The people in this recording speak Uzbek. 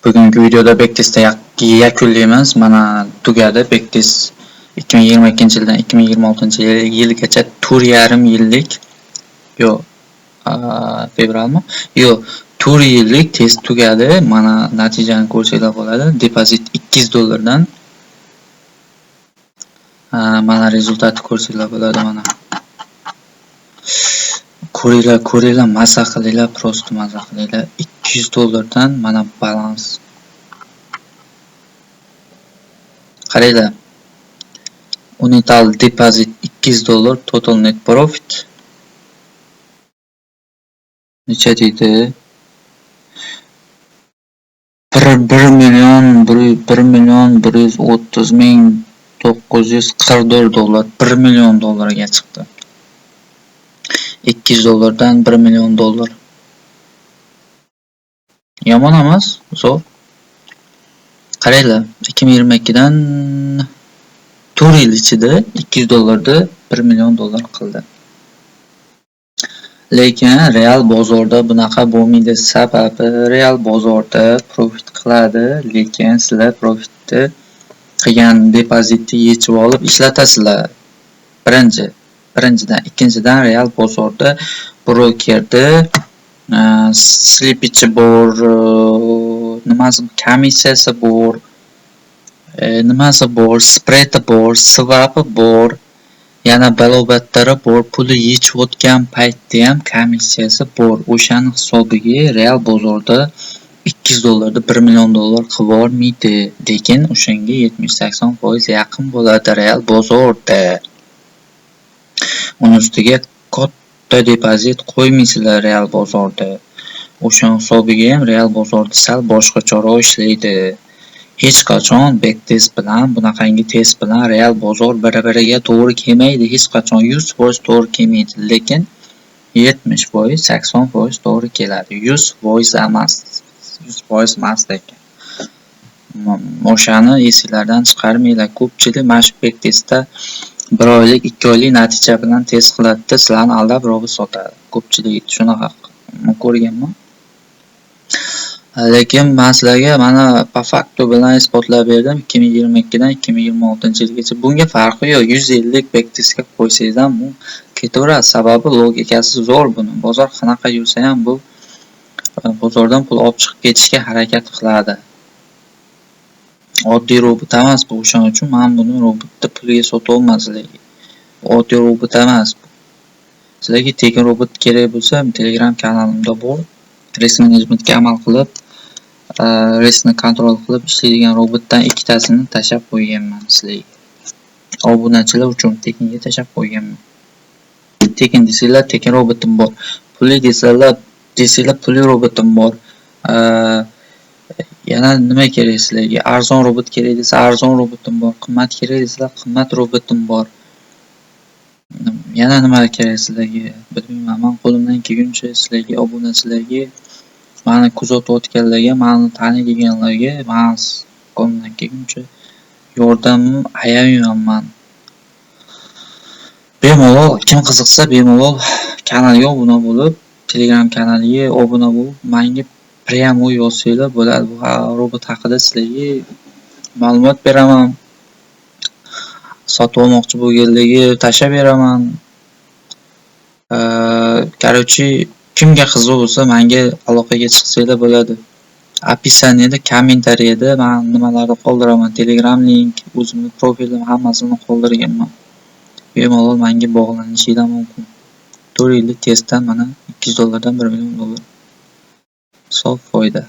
Bugungi videoda backtestda yakunlaymiz. Mana tugadi backtest 2022-yildan 2026-yilgacha 4,5 yillik, yo'q, fevralmi? Yo'q, 4 yillik test tugadi. Mana natijani ko'rsanglar bo'ladi. Depozit $200 dollardan. Mana результат ni ko'rsanglar bo'ladi mana. Ko'ringlar, ko'ringlar, maza qilinglar, просто maza qilinglar. $200 dollardan mana balans. Qaranglar. Unital depozit $200 dollar, total net profit necha deydi? 1 million 1 million 130 ming 944 dollar, 1 million dollarga chiqdi. $200 dollardan 1 million dollar. Yomon emas, zo'r. Qaranglar, 2022 dan 4 yil ichida $200 dollarni 1 million dollar qildi. Lekin real bozorda bunaqa bo'lmaydi. Sababi real bozorda profit qiladi, lekin sizlar profitni qilgan depozitni yechib olib ishlatasizlar. Birinchidan, ikkinchidan real bozorda brokerda slippage bor, nimasi, komissiyasi bor, nimasi bor, spreadi bor, swapi bor, yana balobattari bor. Puli yechayotgan paytda ham komissiyasi bor. O'shani hisobiga real bozorda $200 dollarda 1 million dollar qilib yubormaydi. Lekin o'shanga 70-80% yaqin bo'ladi real bozorda. Uni ustiga katta depozit qo'ymaysizlar real bozorda. O'sha hisobiga ham real bozorda sal boshqacharoq ishlaydi. Hech qachon backtest bilan, bunaqangi test bilan real bozor bir-biriga to'g'ri kelmaydi. Hech qachon 100% to'g'ri kelmaydi, lekin 70%, 80% to'g'ri keladi. 100% emas. 100% emas lekin. O'shani esinglardan chiqarmanglar. Ko'pchilik mana shu backtestda 1 oylik, 2 oylik natija bilan test qiladida, sizlarni aldab robot sotadi. Ko'pchilik shunaqa ko'rganman. Lekin men sizlarga mana по факту bilan isbotlab berdim. 2022 dan 2026-yilgacha bunga farqi yo'q. 100 yillik backtestga qo'ysangiz ham bu ketaveradi. Sababi logikasi zo'r buni. Bozor qanaqa yursa ham bu bozordan pul olib chiqib ketishga harakat qiladi. Oddiy robot emas bu. O'shaning uchun men buni robotni pulga sotyapman sizlarga. Oddiy robot emas bu. Sizlarga tekin robot kerak bo'lsa, Telegram kanalimda bor. Risk managementga amal qilib, riskni kontrol qilib ishlaydigan robotdan ikkitasini tashlab qo'yganman sizlarga. Obunachilar uchun tekinga tashlab qo'yganman. Tekin desanglar, tekin robotim bor. Pulli desanglar, pulli robotim bor. Yana nima kerak sizlarga? Arzon robot kerak desa, arzon robotim bor. Qimmat kerak desalar, qimmat robotim bor. Yana nima kerak sizlarga? Bilmayman. Men qo'limdan kelguncha sizlarga, obunachilarga, mani kuzatayotganlarga, mani taniydiganlarga men qo'limdan kelguncha yordamimni ayamayman man. Bemalol kim qiziqsa, bemalol kanalga obuna bo'lib, Telegram kanaliga obuna bo'lib, menga прямой yozsanglar bo'ladi. Bu robot haqida sizlarga ma'lumot beraman. Sotib olmoqchi bo'lganlarga tashlab beraman. Короче, kimga qiziq bo'lsa, menga aloqaga chiqsanglar bo'ladi. Описание da, kommentariyada man nimalarni qoldiraman. Telegram link, o'zimni profilim, hammasini qoldirganman. Bemalol menga bog'lanishinglar mumkin. 4 yillik testdan mana $200 dollardan 1 million dollar. Sof foyda.